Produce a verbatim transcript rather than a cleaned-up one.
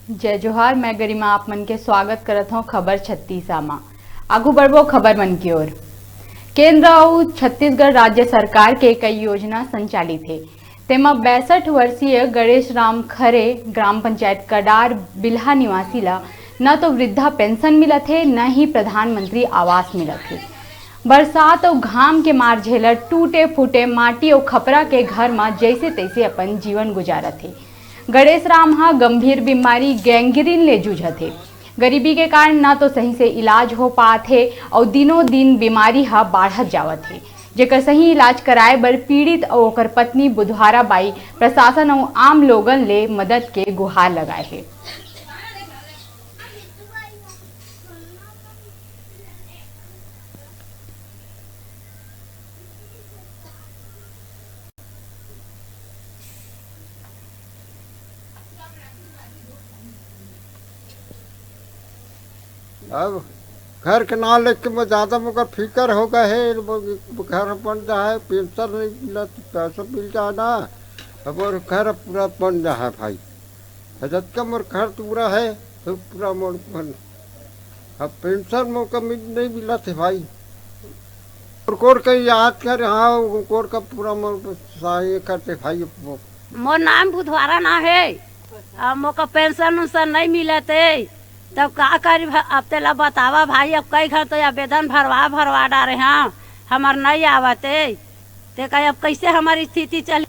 जय जोहार, मैं गरिमा आप मन के स्वागत करत हौं खबर छत्तीसा मा। आगू बढ़बो खबर मन की ओर। केंद्र अउ छत्तीसगढ़ राज्य सरकार के कई योजना संचालित हे, तेमा बैसठ वर्षीय गणेश राम खरे, ग्राम पंचायत कडार बिल्हा निवासी ला न तो वृद्धा पेंशन मिलत हे, न ही प्रधानमंत्री आवास मिलत हे। बरसात अउ घाम के मार झेलत टूटे फूटे माटी अउ खपरा के घर म जइसे तइसे अपन जीवन गुजारत हे। गणेश राम ह गंभीर बीमारी गैंग्रीन ले जूझत हे। गरीबी के कारण न तो सही से इलाज हो पात हे अउ दिनों दिन बीमारी ह बाढ़त जावत हे, जेकर सही इलाज कराए बर पीड़ित अउ ओकर पत्नी बुधवारा बाई प्रशासन अउ आम लोगन ले मदद के गुहार लगाए हे। अब घर के नाम लेके मैं ज्यादा मोकर फिकर हो गए हे। वो घर बन जाए, पेंशन नहीं मिलत, पैसा मिल जाए ना, अब मोर घर पूरा बन जाए भाई। जतका मोर घर पूरा हे, तो पूरा मोर बन। अब पेंशन मोका मिल, नहीं मिलत हे भाई। और कोर के याद कर, हाँ, कोर का पूरा मोर सहाय करते भाई। मोर नाम बुधवारा ना हे, अब मोका पेंशन उंशन नहीं मिलत हे, तब का करी भा-, अब तेला बतावा भाई, अब कई घर तो आवेदन भरवा, भरवा डारे हाँ, हमर नहीं आवत हे, ते कहे अब कैसे हमर स्थिति चली?